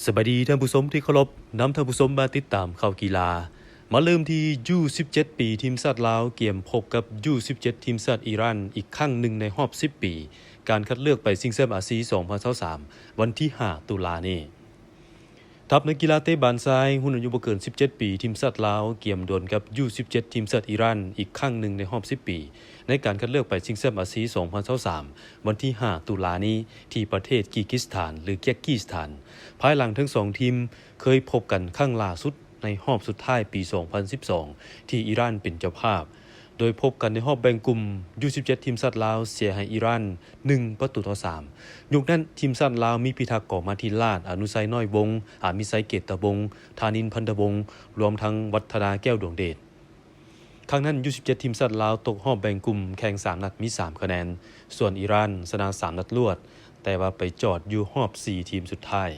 ສະບາຍດີທ່ານຜູ້ຊົມທີ່ເຄົາລົບ, ນຳທ່ານຜູ້ຊົມມາຕິດຕາມຂ່າວກິລາ. ມາເລີ່ມທີ່ ຢູສິບເຈັດ ປີທີມຊາດລາວກຽມພົບກັບ ຢູສິບເຈັດ ທີມຊາດອີຣານອີກຄັ້ງໜຶ່ງໃນຮອບສິບປີ, ການຄັດເລືອກໄປຊິງແຊ້ມອາຊີສອງພັນຊາວສາມ ວັນທີຫ້າ ຕຸລານີ້. ທັບນັກກິລາເຕະບານຊາຍ ຮຸ່ນອາຍຸບໍ່ເກີນສິບເຈັດປີ ທີມຊາດລາວກຽມດວນກັບ ຢູສິບເຈັດ ທີມຊາດອີຣານອີກຄັ້ງໜຶ່ງໃນຮອບສິບປີ ໃນການຄັດເລືອກໄປຊິງແຊ້ມອາຊີສອງພັນຊາວສາມ ວັນທີຫ້າ ຕຸລານີ້ ທີ່ປະເທດກີກິສຖານ ຫຼື ເກຍກກີສຖານ, ພາຍຫຼັງທັງສອງທີມເຄີຍພົບກັນຄັ້ງລ່າສຸດໃນຮອບສຸດທ້າຍປີສອງພັນສິບສອງ ທີ່ອີຣານເປັນເຈົ້າພາບ. ໂດຍພົບກັນໃນຮອບແບ່ງກຸ່ມ, ຢູສິບເຈັດ ທີມຊາດລາວເສຍໃຫ້ອີຣານໜຶ່ງປະຕູຕໍ່ສາມ. ຍຸກນັ້ນທີມຊາດລາວມີພິທັກ ກອມາທິລາດ, ອະນຸໄຊ ນ້ອຍວົງ, ອາມິໄຊ ເກດຕະວົງ, ທານິນ ພັນທະວົງ, ລວມທັງວັດທະນາ ແກ້ວດວງເດດ. ຄັ້ງນັ້ນ ຢູສິບເຈັດ ທີມຊາດລາວຕົກຮອບແບ່ງກຸ່ມ, ແຂ່ງສາມນັດມີສາມຄະແນນ, ສ່ວນອີຣານຊະນະສາມນັດລວດ, ແຕ່ວ່າໄປຈອດຢູ່ຮອບສີ່ທີມສຸດທ້າຍ.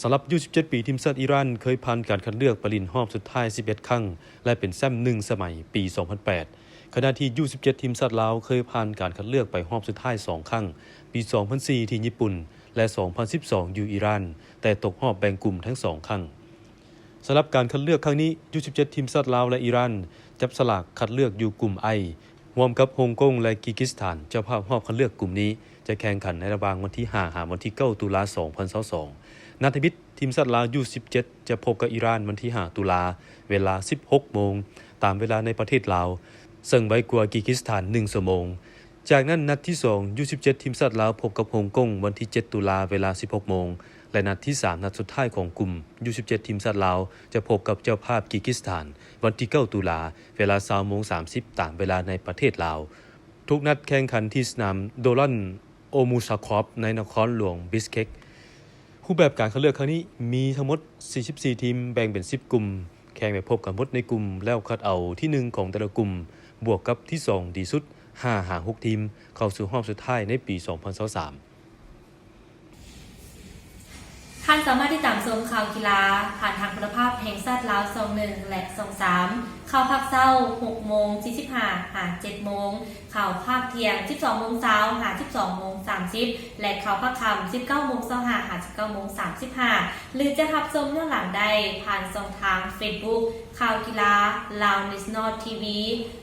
ສຳລັບ ຢູສິບເຈັດ ປີທີມຊາດອີຣານເຄີຍຜ່ານການຄັດເລືອກໄປຫຼິ້ນຮອບສຸດທ້າຍສິບເອັດຄັ້ງ ແລະ ເປັນແຊ້ມໜຶ່ງສະໄໝປີສອງພັນແປດ, ຂະນະທີ່ ຢູສິບເຈັດ ທີມຊາດລາວເຄີຍຜ່ານການຄັດເລືອກໄປຮອບສຸດທ້າຍສອງຄັ້ງ, ປີສອງພັນສີ່ທີ່ຍີ່ປຸ່ນ ແລະ ສອງພັນສິບສອງຢູ່ອີຣານ, ແຕ່ຕົກຮອບແບ່ງກຸ່ມທັງສອງຄັ້ງ. ສຳລັບການຄັດເລືອກຄັ້ງນີ້, ຢູສິບເຈັດ ທີມຊາດລາວ ແລະ ອີຣານ ຈັບສະຫຼາກຄັດເລືອກຢູ່ກຸ່ມ I ຮ່ວມກັບຮົງກົງ ແລະ ກີກິສຖານ. ເຈົ້າພາບຮອບຄັດເລືອກກຸ່ມນີ້ຈະແຂ່ງຂັນໃນລະຫວ່າງວັນທີຫ້າ ຫາວັນທີເກົ້າ ຕຸລາ ສອງພັນຊາວສອງ. ນັດທຳອິດ ທີມຊາດລາວ ຢູສິບເຈັດ ຈະພົບກັບອີຣານວັນທີຫ້າ ຕຸລາ ເວລາສິບຫົກໂມງ ຕາມເວລາໃນປະເທດລາວ, ເຊິ່ງໄວກວ່າກີກິສຖານໜຶ່ງຊົ່ວໂມງ. ຈາກນັ້ນນັດທີສອງ ຢູສິບເຈັດ ທີມຊາດລາວພົບກັບຮົງກົງວັນທີເຈັດ ຕຸລາ ເວລາສິບຫົກໂມງ ແລະ ນັດທີສາມ ນັດສຸດທ້າຍຂອງກຸ່ມ ຢູສິບເຈັດ ທີມຊາດລາວຈະພົບກັບເຈົ້າພາບກີກິສຖານວັນທີເກົ້າ ຕຸລາ ເວລາຊາວໂມງສາມສິບ ຕາມເວລາໃນປະເທດລາວ. ທຸກນັດແຂ່ງຂັນທີ່ສະໜາມໂດຣອນ ໂອມູຊາຄອບ ໃນນະຄອນຫຼວງບິສເຄກ. ຮູບແບບການຄັດເລືອກຄັ້ງນີ້ມີທັງໝົດສີ່ສິບສີ່ທີມ ແບ່ງເປັນສິບກຸ່ມ, ແຂ່ງແບບພົບກັນໝົດໃນກຸ່ມ ແລ້ວຄັດເອົາທີໜຶ່ງຂອງແຕ່ລະກຸ່ມ ບວກກັບທີສອງດີສຸດ ຫ້າຫາຫົກທີມ ເຂົ້າສູ່ຮອບສຸດທ້າຍໃນປີສອງພັນຊາວສາມ. ທ່ານສາມາດຕິດຕາມຊົມຂ່າວກິລາຜ່ານທາງໂທລະພາບແຫ່ງຊາດລາວ ຊ່ອງໜຶ່ງ ແລະ ຊ່ອງສາມ, ຂ່າວພາກເຊົ້າ ຫົກໂມງສີ່ສິບຫ້າ ຫາ ເຈັດໂມງ, ຂ່າວພາກທ່ຽງ ສິບສອງໂມງຊາວ ຫາ ສິບສອງໂມງສາມສິບ ແລະ ຂ່າວພາກຄ່ຳ ສິບເກົ້າໂມງຊາວຫ້າ ຫາ ສິບເກົ້າໂມງສາມສິບຫ້າ ຫຼື ຈະຮັບຊົມຍ້ອນຫຼັງໄດ້ຜ່ານຊ່ອງທາງເຟສບຸກ ຂ່າວກິລາ Lao National ທີ ວີ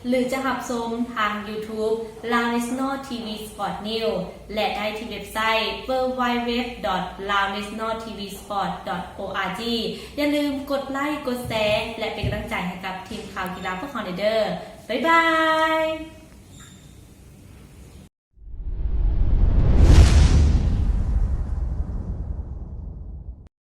ຫຼື ຈະຮັບຊົມທາງ YouTube Lao National ທີ ວີ Sport News ແລະ ໄດ້ທີ່ເວັບໄຊ www.laonationaltvsport.org. ຢ່າລືມກົດໄລ, ກົດແຊ ແລະ ເປັນກຳລັງໃຈໃຫ້ກັບທີມຂ່າວກິລາພວກເຮົາແດ່ເດີ້. ບາຍບາຍ.